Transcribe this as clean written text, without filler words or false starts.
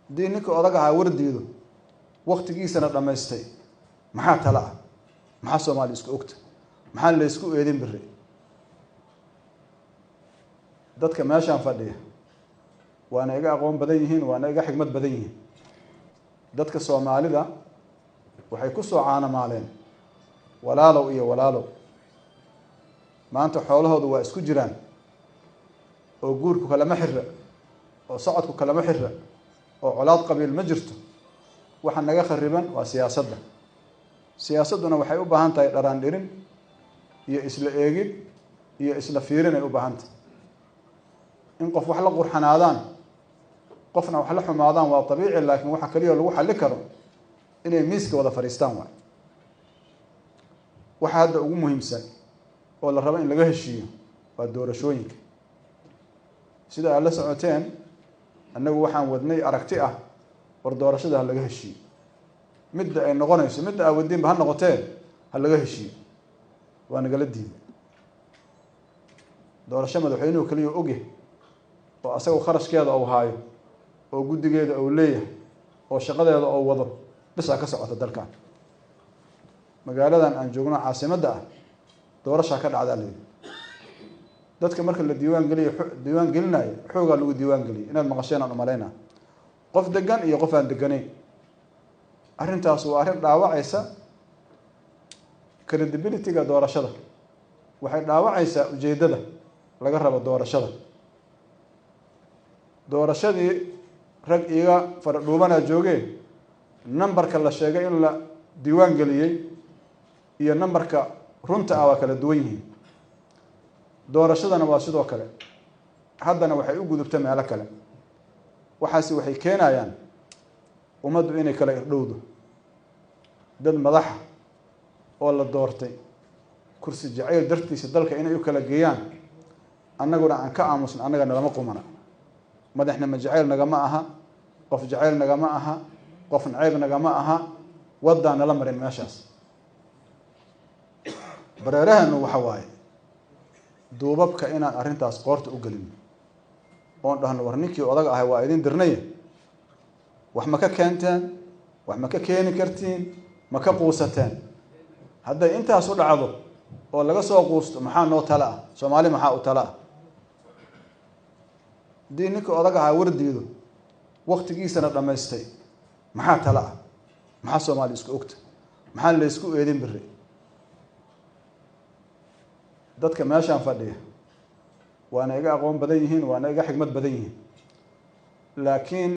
Haddii ninka odag ahaa wardiido, waktigiisana dhammaystay, maxaa tala ah? Maxaa Soomaaliya isku ogta? Maxaa la isku eedin biri? Dadka meeshaan fadhiya waana iga aqoon badan yihiin, waana iga xigmad badan yihiin. Dadka Soomaalida waxay ku soo caanamaaleen walaalow iyo walaalow. Maanta xoolahoodu waa isku jiraan, oo guurku kalama xira, oo socodku kalama xira, oo colaad qabiil ma jirto. Waxa naga khariban waa siyaasadda. Siyaasadduna waxay u baahan tahay dharaan dhirin iyo isla eegid iyo isla fiirin ay u baahan tahay. In qof wax la qurxanaadaan, qofna wax la xumaadaan, waa dabiici, laakiin waxa kaliya lagu xalli karo inay miiska wada fadhiistaan waay. Waxa hadda ugu muhiimsan oo la rabo in laga heshiiyo waa doorashooyinka. Sida aad la socoteen, annagu waxaan wadnay aragti ah war doorashada ha laga heshiiyo, midda ay noqonayso, midda aa wadiinba ha noqotee, ha laga heshiiyo. Waa nagala diiday. Doorasho madaxweynuhu kaliya ogyahay, oo asaga kharashkeeda uu haayo, oo guddigeeda uu leeyahay, oo shaqadeeda oo wado bisaa ka socota dalkan. Magaaladan aan joogno, caasimadda ah, doorashaa ka dhacdaa layidhi. Dadka marka la diiwaan geliyo, diiwaan gelinayo, xoogaa lagu diiwaan geliyay. Inaad maqasheen aan umalaynaa, qof degan iyo qof aan deganayn. Arrintaas waa arrin dhaawacaysa credibility-ga doorashada, waxay dhaawacaysaa ujeeddada laga rabo doorashada. Doorashadii rag iiga fara dhuubanaa joogee, numberka la sheegay in la diiwaan geliyey iyo numberka runta ah waa kala duwan yihiin. Doorashadana waa sidoo kale. Haddana waxay u gudubta meelo kale. Waxaasi waxay keenayaan ummaddu inay kala irdhowdo. Dad madaxa oo la doortay kursi jacayl dartiisa dalka inay u kala geeyaan, annaguna aan ka aamusna, annaga nalama qumana. Madaxnimo jacayl nagama aha, qof jacayl nagama aha, qof nacayb nagama aha. Waddaan nala marin meeshaas. Bareerahanu waxa waaye duubabka inaan arrintaas qoorta u gelino, oon dhahno: war ninkii odaga ahay waa idin dirnaye, wax ma ka keenteen? Wax ma ka keeni kartiin? Ma ka quusateen? Hadday intaas u dhacdo oo laga soo quusto, maxaa noo tala ah? Soomaali maxaa u tala ah? Haddii ninkii odaga ahaa wardiido, waktigiisana dhammaystay, maxaa tala ah? Maxaa Soomaaliya isku ogta? Maxaa la isku eedin biri? Dadka meeshaan fadhiya waana iga aqoon badan yihiin, waana iga xigmad badan yihiin, laakiin